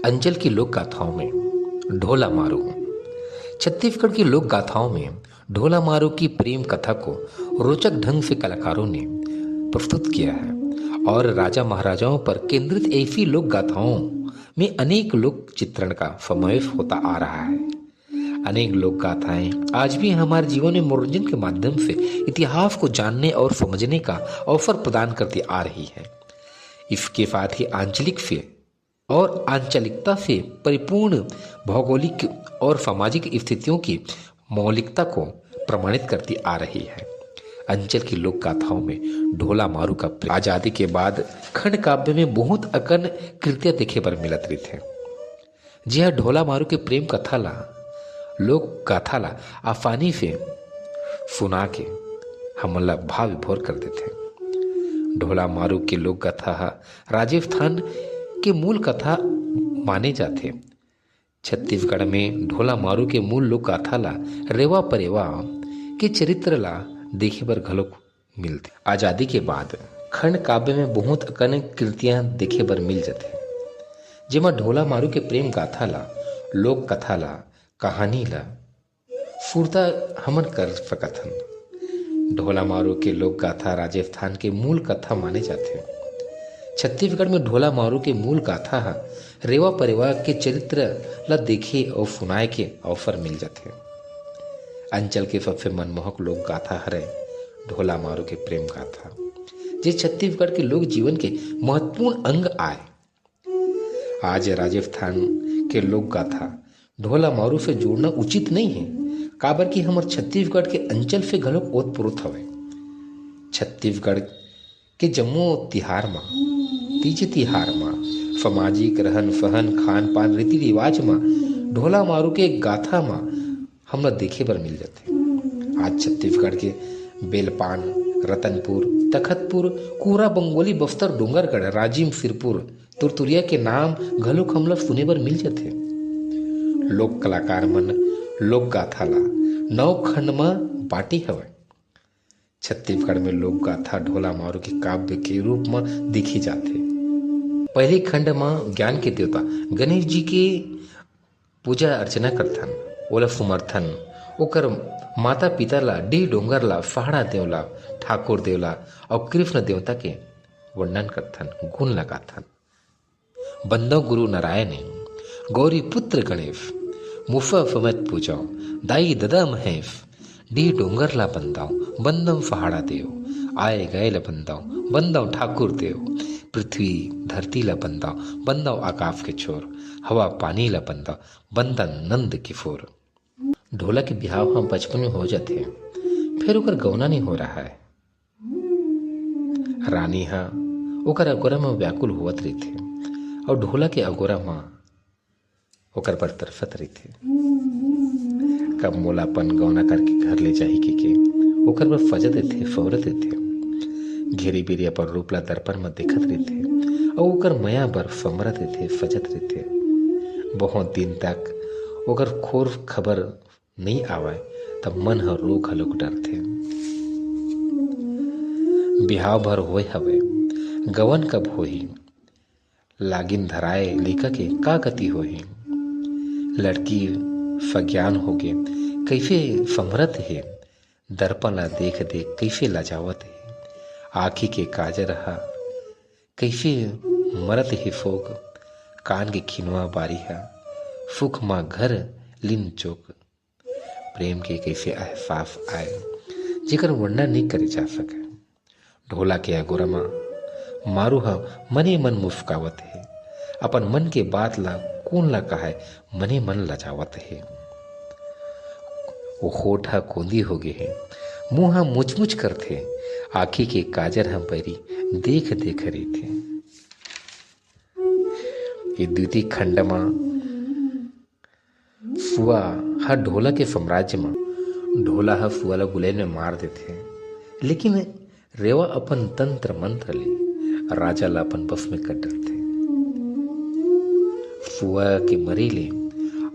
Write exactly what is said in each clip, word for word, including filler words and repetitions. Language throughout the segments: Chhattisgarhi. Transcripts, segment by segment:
अंचल की लोक गाथाओं में ढोला मारू। छत्तीसगढ़ की लोक गाथाओं में ढोला मारू की प्रेम कथा को रोचक ढंग से कलाकारों ने प्रस्तुत किया है और राजा महाराजाओं पर केंद्रित ऐसी लोक गाथाओं में अनेक लोक चित्रण का समावेश होता आ रहा है। अनेक लोक गाथाएं आज भी हमारे जीवन में मनोरंजन के माध्यम से इतिहास को जानने और समझने का अवसर प्रदान करती आ रही है। इसके साथ ही आंचलिक से और आंचलिकता से परिपूर्ण भौगोलिक और सामाजिक स्थितियों की मौलिकता को प्रमाणित करती आ रही है। अंचल की लोक गाथाओं में ढोला मारू का प्रेम। आजादी के बाद खंड काव्य में बहुत अकन कृतियां देखे बर मिलत रहिथे, जेहा ढोला मारू के प्रेम कथा ला, लोक गाथा ला आसानी से सुना के हमन ला भाव विभोर कर देथे। ढोला मारू के लोक गाथा ह राजस्थान के मूल कथा माने जाथे। छत्तीसगढ़ में ढोला मारू के मूल लोक गाथा ला रेवा परेवा के चरित्र ला देखे बर घलोक मिलथे। आजादी के बाद खंड काव्य में बहुत अकन कृतियां देखे बर मिल जथे, जेमा ढोला मारू के प्रेम गाथा ला, लोक कथा ला, कहानी ला सुरता हमन कर सकत हन। ढोला मारू के लोक गाथा राजस्थान के मूल कथा माने जाथे। छत्तीसगढ़ में ढोला मारू के मूल गाथा ह रेवा परेवा के चरित्र ला देखे अउ सुनाए के अवसर मिल जाथे। अंचल के सबसे मनमोहक लोक गाथा हरे ढोला मारू के प्रेम गाथा, जे छत्तीसगढ़ के लोक जीवन के महत्वपूर्ण अंग आय। आज राजस्थान के लोक गाथा ढोला मारू से जोड़ना उचित नहीं है, काबर कि हमर छत्तीसगढ़ के अंचल से घलोक ओतप्रोत हवे। छत्तीसगढ़ के जम्मो तिहार म, तीज तिहार म, सामाजिक रहन सहन, खान पान, रीति रिवाज म ढोला मारू के गाथा म हमला देखे बर मिल जाथे। आज छत्तीसगढ़ के बेलपान, रतनपुर, तखतपुर, कूरा, बंगोली, बस्तर, डोंगरगढ़, राजिम, सिरपुर, तुरतुरिया के नाम घलोक हमला सुने बर मिल जाथे। लोक कलाकार मन लोक गाथा ला नौ खंड म बांटे हवय। छत्तीसगढ़ में लोक गाथा ढोला मारू के काव्य के रूप म देखे जाथे। पहली खंड म ज्ञान के देवता गणेश जी के पूजा अर्चना करथन, ओला सुमरथन, ओकर माता पिता ला, डीह डोंगर ला, पहाड़ा देव ला, ठाकुर देव ला अउ कृष्ण देवता के वर्णन करथन, गुण लगाथन। बंदव गुरु नारायण, गौरी पुत्र गणेश, मुफा समेत पूजव, दाई ददा महेश, डीह डोंगर ला बंदव, बंदव पहाड़ा देव, आए गए ला बंदव, बंदव ठाकुर देव, पृथ्वी धरती ला बंदव, बंदव आकाश के छोर, हवा पानी ला बंदव, बंदन नंद किशोर। ढोला के बिहाव ह बचपन में हो जाथे, फेर ओकर गौना नहीं हो रहा है। रानी ह ओकर अगोरा म व्याकुल होवत रहिथे अउ ढोला के अगोरा म ओकर बर तरसत रहिथे। कब मोला अपन गौना करके घर ले जाही कहिके ओकर बर फजत रहिथे, फौरत रहिथे। घेरी बेरी अपन रूप ला दर्पण म देखत रहिथे अउ ओकर मया बर समरत रहिथे, फजत रहिथे। बहुत दिन तक ओकर खोर खबर नइ आवय, त मन ह रो घलोक डरथे। बिहाव भर होय हवय, गवन कब होही? लागिन धराए लइका के का गति होही? लड़की सग्यान होगे, कइसे संभरत हे? दर्पण ला देख देख कइसे लजावत हे? आँखी के काजर ह कइसे मरत हे फोग? कान के खिनवा बारी ह सुख म घर लीन चोक। प्रेम के कइसे एहसास आय, जेकर वर्णन नइ करे जा सकय। ढोला के अगोरा म मारू ह मने मन मुस्कावत हे। अपन मन के बात ला कोन ला कहय, मने मन लजावत हे। ओ होठ ह कोंदी होगे हे, मुंह ह मुचमुच करथे, आँखी के काजर ह बैरी देख देख रहिथे। ये द्वितीय खंड म सुआ ह ढोला के साम्राज्य म, ढोला ह सुआ ल गुलैल में मार देथे, लेकिन रेवा अपन तंत्र मंत्र ले राजा ल अपन बस में कर डरथे। सुआ के मरे ले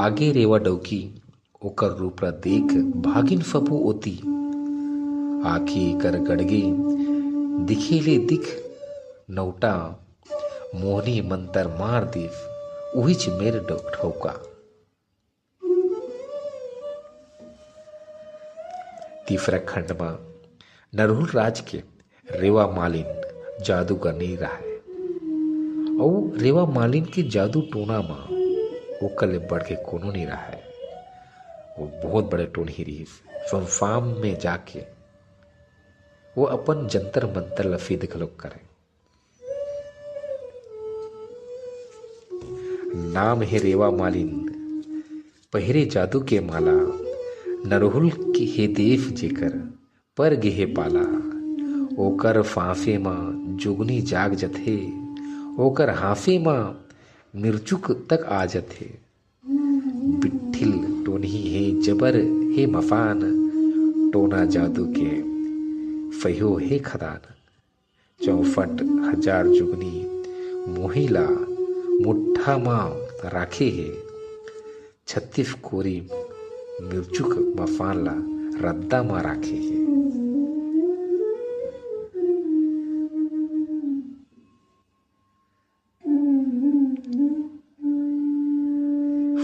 आगे रेवा डौकी ओकर रूप ल देख भागिन फपू ओती। आँखी कर गड़गे दिखे ले दिख नौटा मोहनी मंतर मार दीस। उहीच मेर डो-, ठौका। तीसरा खंड म नरहुल राज के रेवा मालिन जादूगरनी रहय। अउ रेवा मालिन के जादू टोना म ओकर ले बढ़ के कोनो नइ रहय। वो बहुत बड़े टोनही रिहिस। स्वयं फार्म में जाके वो अपन जंतर मंतर ल सिद्ध घलोक करय। नाम हे रेवा मालिन, पहिरे जादू के माला, नरहुल के हे देव जेकर, पर गे हे पाला। ओकर फांफे म जुगनी जाग जथे, ओकर हांफे म मिर्चुक तक आ जथे। बिट्ठिल टोनही हे जबर हे मफान, टोना जादू के फैहो हे खदान। चौसठ हजार जुगनी मोही ला मुट्ठा म राखे हे, छत्तीस कोरी मिर्चुक मफान ला रद्दा म राखे हे।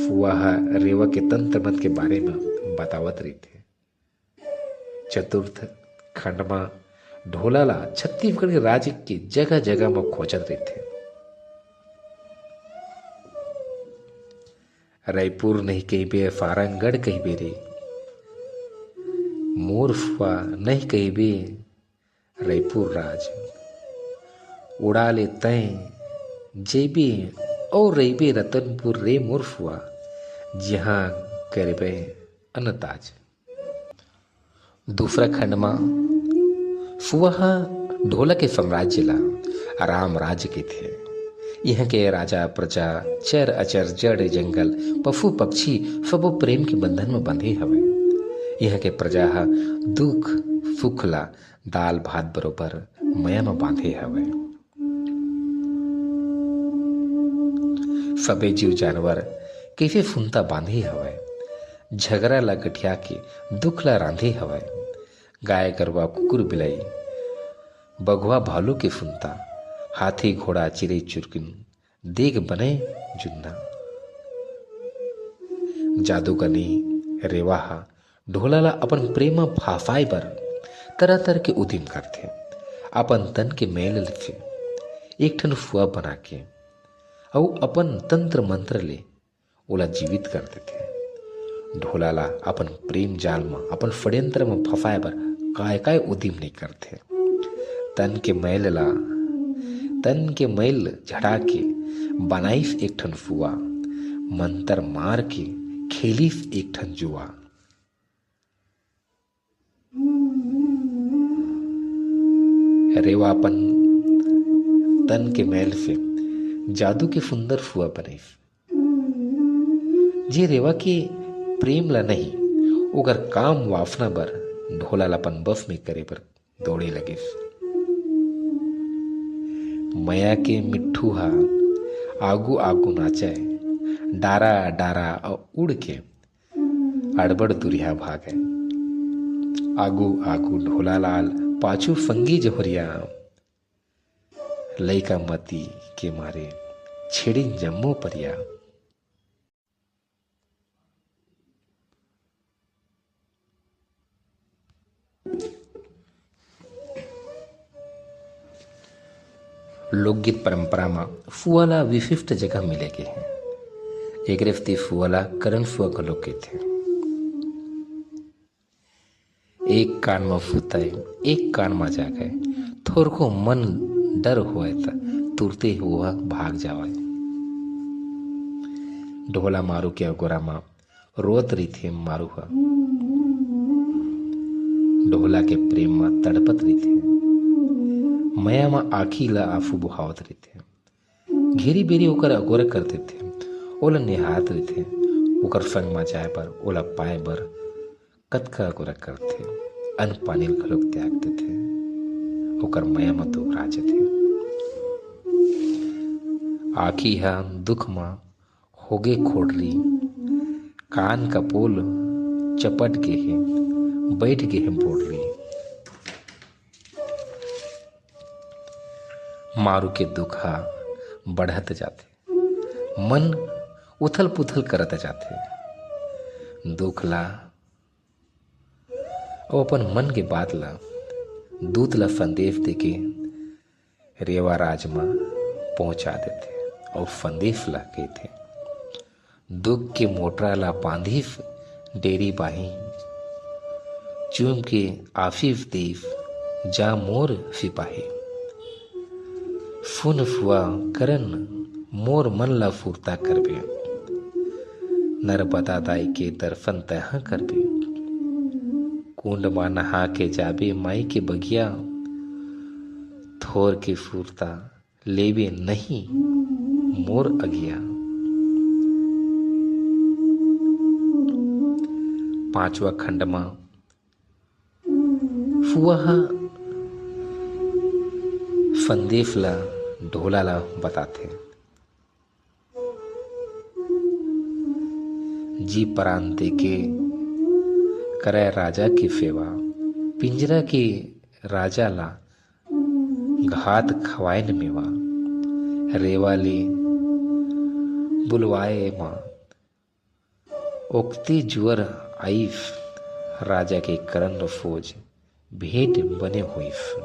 फुआ ह रेवा के तंत्र मंत्र के बारे म बतावत रहिथे। चतुर्थ खंड म ढोला ला छत्तीसगढ़ के राज्य के जगह-जगह म खोजत रहिथे। रइपुर नहीं कहिबे, फारंगढ़ कहिबे रे, मोर फुआ नहीं कहिबे, रइपुर राज। उड़ा ले तैं जइबे अउ रइबे रतनपुर रे मोर फुआ, जिहां करबे अनताज। दूसरा खंड म फुआ ह ढोला के साम्राज्य ला राम राज्य कहिथे। इहां के राजा, प्रजा, चर अचर, जड़ जंगल, पशु पक्षी सबो प्रेम के बंधन म बंधे हवय। इहां के प्रजा ह दुख सुख ला दाल भात बरोबर मया म बांधे हवय। सबे जीव जानवर कइसे सुनता बांधे हवय, झगरा ला गठिया के दुख ला रांधे हवय। गाय गरवा कुकुर बिलाई, बघवा भालू के सुनता, हाथी घोड़ा चिरई चुरकिन देख बने जुन्ना। जादूगरनी रेवा ह ढोला ला अपन प्रेम म फंसाए बर तरह-तरह के उदिम करथे। अपन तन के मैल ल से एक ठन फुआ बना के अउ अपन तंत्र मंत्र ले ओला जीवित कर देथे। ढोला ला अपन प्रेम जाल म, अपन षड्यंत्र म फंसाए बर काय-काय उदिम नइ करथे। तन के मैल ला, तन के मैल झड़ा के बनाइस एक ठन फुआ, मंतर मार के खेलिस एक ठन जुआ। रेवा अपन तन के मैल से जादू के सुंदर फुआ बनइस। जे रेवा के प्रेम ला नहीं, ओकर काम वासना बर ढोला ला अपन बस में करे बर दौड़े लगिस। मया के मिट्ठू हा आगू आगू नाचय, डारा डारा उड़ के अड़बड़ दुरिहा भागय। आगू आगू ढोला लाल, पाछू संगी जहुरिया। लइका मती के मारे छेड़िन जम्मो परिया। लोकगीत परंपरा म फुआ ला विशिष्ट जगह मिले गे हे। एकरे सेती फुआ ला करन फुआ घलो कहिथे। एक कान म सुतय, एक कान म जागय, थोरको मन डर होवय त तुरते ओहा भाग जावय। ढोला मारू के अगोरा म रोत रहिथे मारू ह। ढोला के प्रेम म तड़पत रहिथे। मया म आँखी ल आंसू बोहावत रहिथे। घेरी बेरी ओकर अगोरा कर देथे। ओला निहारत रहिथे। ओकर संग म जाय बर, ओला पाय बर कतका अगोरा करथे। अन्न पानी ल घलोक त्याग देथे। ओकर मया म दुबरा जथे। आँखी ह दुख म होगे खोड़री, कान का पोल चपट गे हे, बइठ गे हे बोड़री। मारू के दुख ह बढ़त जाथे। मन उथल पुथल करत जाथे। दुख ला अउ अपन मन के बात ला दूत ला संदेश देके रेवा राज म पहुंचा देथे अउ संदेश ला कहिथे, दुख के मोटरा ला बांधिस डेरी बाही, चूम के आफिस देस जा मोर सिपाही। सुन फुआ करन मोर मन ला फुरता करबे, नर्मदा दाई के दर्शन तैहा करबे। कुंड मा नहा के जाबे माई के बगिया, थोर के फुरता लेबे नहीं मोर अगिया। पांचवा खंड मा फुआ ह संदेश ला ढोला ला बताथे। जी परान दे के करय राजा के सेवा, पिंजरा के राजा ला घात खवायन मेवा। रेवा ले बुलवाए मा ओकते जुअर आइस, राजा के करन फौज भेंट बने होइस।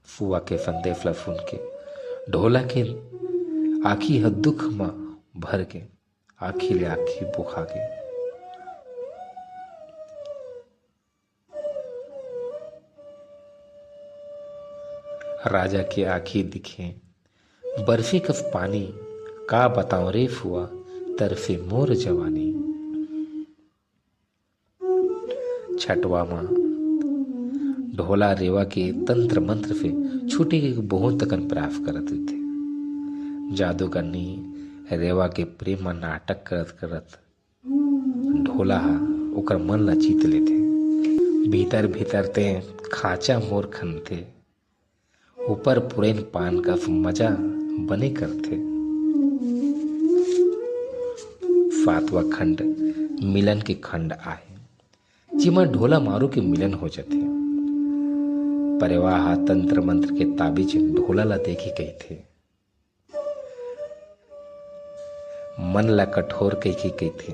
फुआ के संदेश ला सुन के ढोला के आँखी ह दुख म भर के आँखी ले आँखी बोखा गे। राजा के आँखी दिखे बरसी कस पानी, का बताओ रे फुआ, तरसे मोर जवानी। छठवा म ढोला रेवा के तंत्र मंत्र से छुटे के बहुत कन प्रयास करत रहिथे। जादूगरनी रेवा के प्रेम म नाटक करत करत ढोला ह ओकर मन ला जीत लेथे। भीतर भीतर ते खांचा मोर खनथे, ऊपर पुरैन पान कस मजा बने करथे। सातवां खंड मिलन के खंड आहे, जेमा ढोला मारू के मिलन हो जथे। परेवा ह तंत्र मंत्र के ताबीज ढोला ला देके कहिथे, मन ला कठोर कहिके कहिथे,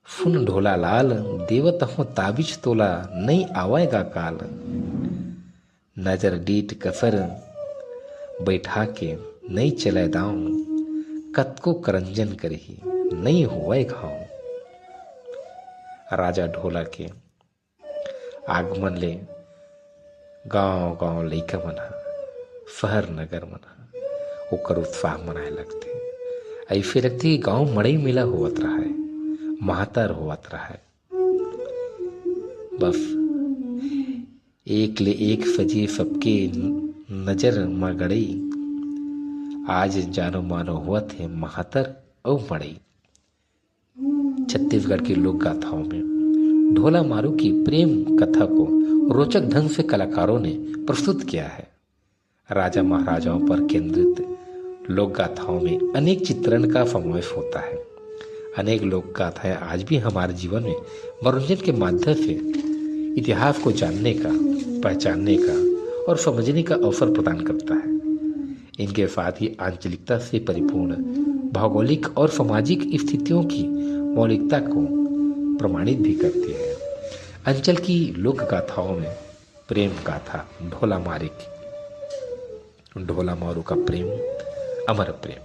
सुन ढोला लाल, देवत हूँ ताबीज तोला, नइ आवय गा काल। नजर डीठ कसर बैठा के, नइ चलय दांव, कतको करंजन करही, नइ होवय घाव। राजा ढोला के आगमन ले गांव-गांव लइका मन ह, शहर नगर मन ह ओकर उत्साह मनाए लगथे। अइसे लगथे कि गांव मड़ई मेला होवत रहय, महातर होवत रहय। बस एक ले एक सजे सबके नजर म गड़ई। आज जानो मानो होवत हे महातर अउ मड़ई। छत्तीसगढ़ की लोक गाथाओं में ढोला मारू की प्रेम कथा को रोचक ढंग से कलाकारों ने प्रस्तुत किया है। राजा महाराजाओं पर केंद्रित लोक गाथाओं में अनेक चित्रण का समावेश होता है। अनेक लोक गाथाएं आज भी हमारे जीवन में मनोरंजन के माध्यम से इतिहास को जानने का, पहचानने का और समझने का अवसर प्रदान करता है। इनके साथ ही आंचलिकता से परिपूर्ण भौगोलिक और सामाजिक स्थितियों की मौलिकता को प्रमाणित भी करती है। अंचल की लोक गाथाओं में प्रेम गाथा ढोला मारिक, ढोला मारू का प्रेम, अमर प्रेम।